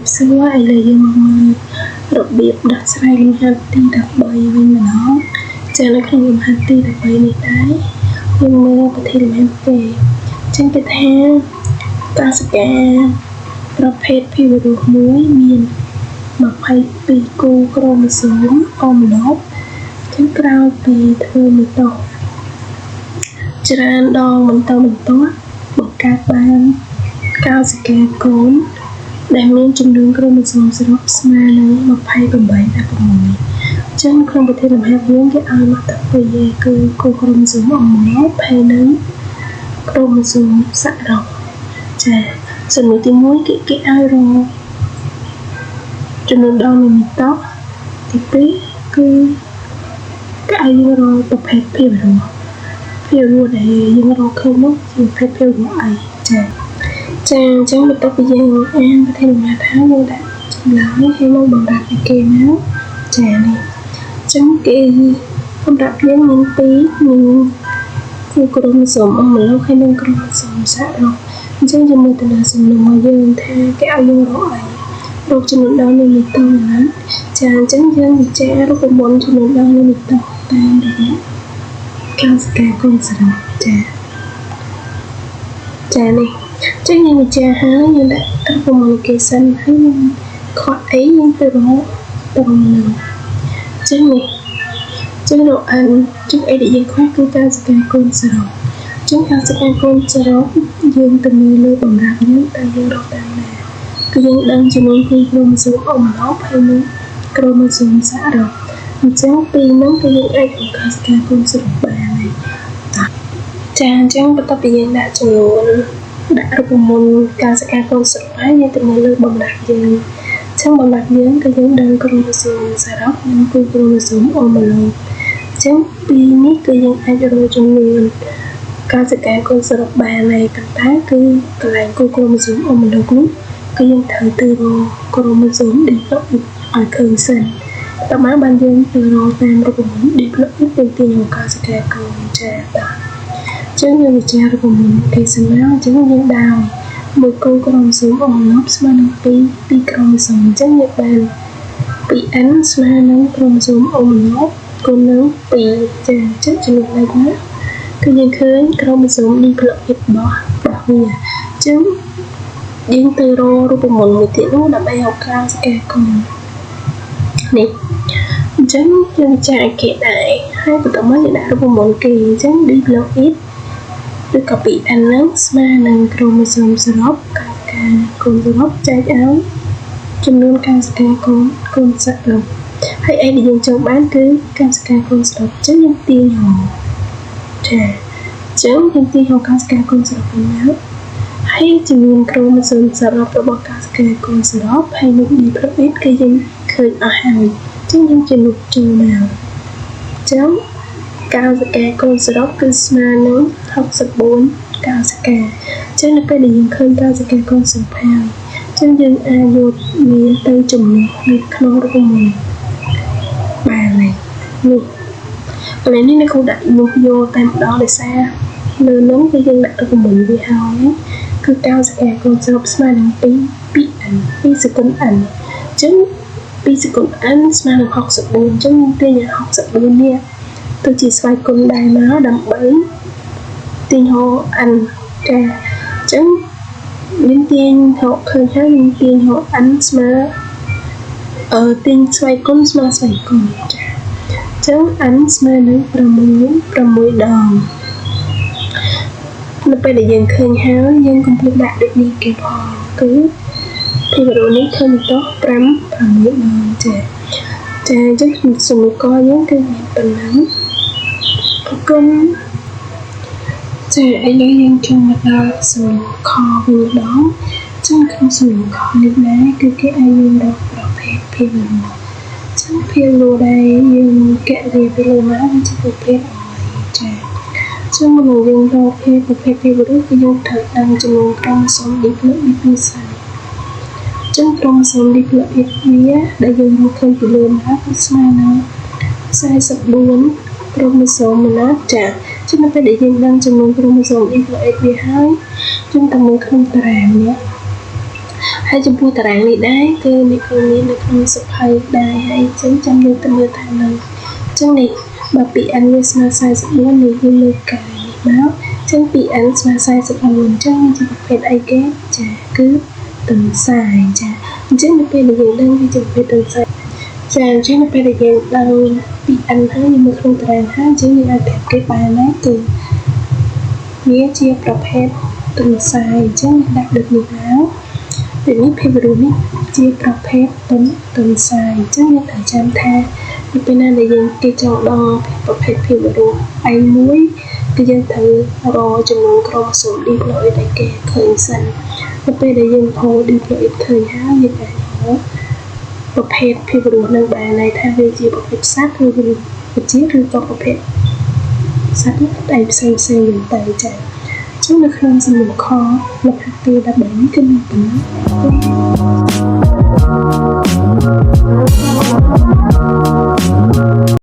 បសួរឥឡូវយើងមកមើលរបៀបដោះស្រាយលំហាត់ទី13វិញម្ដងចានៅក្នុងលំហាត់ទី13នេះដែរយើងមើលប្រធានលំហាត់ទេចឹងគេថាកោសិកាប្រភេទភាវរស់មួយមាន22គូក្រូម៉ូសូមអមឡប់ចឹងក្រោយពីធ្វើមីតូសច្រើនដងបន្តបន្ទាប់បង្កើតបានកោសិកាកូនដែលមានចំនួនក្រូម៉ូសូមសរុបស្មើនឹង28.6ចឹងក្នុងប្រធានលំហាត់យើងគេឲ្យមកតែពីរគឺគូក្រូម៉ូសូមអមឡប់ហើយនិងក្រូម៉ូសូមសរុបចាសំណួរទី1គេឲ្យរកចំនួនដងនៃមីតូសទី2គឺគេឲ្យយើងរកប្រភេទភាវរស់ភាវរស់ដែលយើងរកឃើញនោះជាប្រភេទភាវរស់អីចាចាអញ្ចឹងបន្ទាប់ពីយើងអានប្រធានលំហាត់ហើយយើងដាក់ចម្លើយហើយនឹងបំរាប់ឲ្យគេមកចានេះអញ្ចឹងគេសម្រាប់យើងមាន2មានគូក្រូម៉ូសូមអមឡុកហើយនិងក្រូម៉ូសូមសរុបអញ្ចឹងយើងមើលទៅលើសំណួរយើងថាគេឲ្យយើងរកអីរកចំនួនដងនៃមីតូសណាចាអញ្ចឹងយើងវិចាររូបមន្តចំនួនដងនៃមីតូសតាមរយៈកោសិកាកូនសរុបចាចានេះចឹងយើងវិចារហើយយើងដាក់រូបមន្តគេសិនហើយយើងខ្វះអីយើងទៅរកទៅនឹងចឹងនេះចឹងរក n ចឹងអីដែលយើងខ្វះគឺកោសិកាកូនសរុបចឹងកោសិកាកូនសរុបយើងទៅមើលលើបំរាប់យើងតើយើងរកតាមណាគឺយើងដឹងចំនួនគូក្រូម៉ូសូមអមឡប់ហើយនិងក្រូម៉ូសូមសរុបអញ្ចឹងពីរហ្នឹងគឺយើងអាចរកកោសិកាកូនសរុបបានហើយចាអញ្ចឹងបន្ទាប់ពីយើងដាក់ចំនួនដាក់រូបមន្តកោសិកាកូនសរុបហើយយើងទៅមើលលើបំរាប់យើងអញ្ចឹងបំរាប់យើងគឺយើងដឹងក្រូម៉ូសូមសរុបនិងគូក្រូម៉ូសូមអមឡប់អញ្ចឹងពីរនេះគឺយើងអាចរកចំនួនកោសិកាកូនសរុបបានហើយប៉ុន្តែគឺកន្លែងគូក្រូម៉ូសូមអមឡប់នេះគឺយើងត្រូវទៅរកក្រូម៉ូសូម diploid ឲ្យឃើញសិនតមកបានយើងទៅរកតាមរូបមន្ត diploid ទៅទាញរកកោសិកាកូនចាបាទចឹងយើងវិចាររូបមន្តគេសិនមកអញ្ចឹងយើងដោយមួយគូក្រូម៉ូសូមអមឡប់ស្មើនឹង2 2ក្រូម៉ូសូមអញ្ចឹងយើងបាន 2n ស្មើនឹងក្រូម៉ូសូមអមឡប់គុណនឹង2ចាអញ្ចឹងចំនួនលេខណាគឺយើងឃើញក្រូម៉ូសូម diploid របស់វាអញ្ចឹងយើងទៅរករូបមន្តមួយទៀតនោះដើម្បីរកកោសិកាកូននេះអញ្ចឹងយើងចាយគេដែរហើយបន្ទាប់មកយើងដាក់រូបមន្តគេអញ្ចឹង diploid ឬក៏ 2n ហ្នឹងស្មើនឹងក្រូម៉ូសូមសរុបកោសិកាកូនសរុបចែកឲ្យចំនួនកោសិកាកូនកូនសរុបហើយអីដែលយើងចង់បានគឺកោសិកាកូនសរុបអញ្ចឹងយើងទាញរកចាអញ្ចឹងយើងទាញរកកោសិកាកូនសរុបវិញមកហើយចំនួនក្រូម៉ូសូមសរុបរបស់កោសិកាកូនសរុបហើយនឹង diploid គឺយើងឃើញអស់ហើយអញ្ចឹងយើងជំនួសចូលមកអញ្ចឹងកោសិកាកូនសរុបគឺស្មើនឹង64កោសិកាអញ្ចឹងនៅពេលដែលយើងឃើញកោសិកាកូនសរុបហើយអញ្ចឹងយើងអាចយកវាទៅជំនួសនៅក្នុងរូបមន្តបានហើយនេះកន្លែងនេះអ្នកគ្រូដាក់នោះយកតែម្ដងដោយសារលើនឹងគឺយើងដាក់រូបមន្តវាហើយគឺកោសិកាកូនសរុបស្មើនឹង2 2n 2សគុណ n អញ្ចឹង2សគុណ n ស្មើនឹង64អញ្ចឹងយើងទាញឲ្យ64នេះទៅជាស្វ័យគុណដែរមកដើម្បីទាញរក n ចាអញ្ចឹងយើងទាញរកឃើញហើយយើងទាញរក n ស្មើអឺទាញស្វ័យគុណស្មើស្វ័យគុណចាអញ្ចឹង n ស្មើនឹង6 6ដងនៅពេលដែលយើងឃើញហើយយើងកុំភ្លេចដាក់ដូចនេះគេផងគឺភាវរនេះឃើញតោះ5 6ដងចាចាអញ្ចឹងសំណួរកយើងគឺមានប៉ុណ្ណឹងអរគុណចាឥឡូវយើងចូលមកដល់សំណួរខវិញម្ដងចឹងក្នុងសំណួរខនេះដែរគឺគេឲ្យយើងរកប្រភេទភាវរចឹងភាវរដែលយើងកែរៀបពីលើមកវាជាប្រភេទអ្វីចាចឹងមុននឹងយើងរកភេទប្រភេទភាវរគឺយើងត្រូវដឹងចំនួនក្រូម៉ូសូម diploid វាសិនចឹងក្រូម៉ូសូម diploid វាដែលយើងរកឃើញពីលើមកគឺស្មើនឹង44ក្រូម៉ូសូមណាចាចឹងនៅពេលដែលយើងដឹងចំនួនក្រូម៉ូសូម diploid វាហើយយើងទៅមើលក្នុងតារាងនេះ ហើយចំពោះតារាងនេះដែរគឺនេះគឺមាននៅក្នុងសៀវភៅដែរហើយអញ្ចឹងចាំយើងទៅមើលតាមនឹងអញ្ចឹងនេះបើ 2n វាស្មើ44នេះយើងលើកកាយនេះមកអញ្ចឹង 2n ស្មើ44អញ្ចឹងវាជាប្រភេទអីគេចាគឺទន្សាយចាអញ្ចឹងនៅពេលដែលយើងដឹងវាជាប្រភេទទន្សាយចាអញ្ចឹងនៅពេលដែលយើងដឹង 2n ហើយយើងមើលក្នុងតារាងហើយអញ្ចឹងយើងអាចប្រាប់គេបានដែរគឺវាជាប្រភេទទន្សាយអញ្ចឹងដាក់ដូចនេះមកដូចនេះភាពរស់នេះជាប្រភេទទន្សាយអញ្ចឹងយើងត្រូវចាំថានៅពេលណាដែលយើងគេចង់ដល់ប្រភេទភាពរស់ឯមួយគឺយើងត្រូវរកចំនួនក្រូម៉ូសូម diploid ឲ្យគេឃើញសិននៅពេលដែលយើងរក diploid ឃើញហើយយើងអាចរកប្រភេទភាពរស់នឹងបានន័យថាវាជាប្រភេទសត្វឬរុក្ខជាតិឬក៏ប្រភេទសត្វអីផ្សេងផ្សេងយ៉ាងទៅចា៎ចឹងនៅក្នុងសំណួរខលំហាត់ទី13នេះគឺមានប៉ុណ្ណឹង។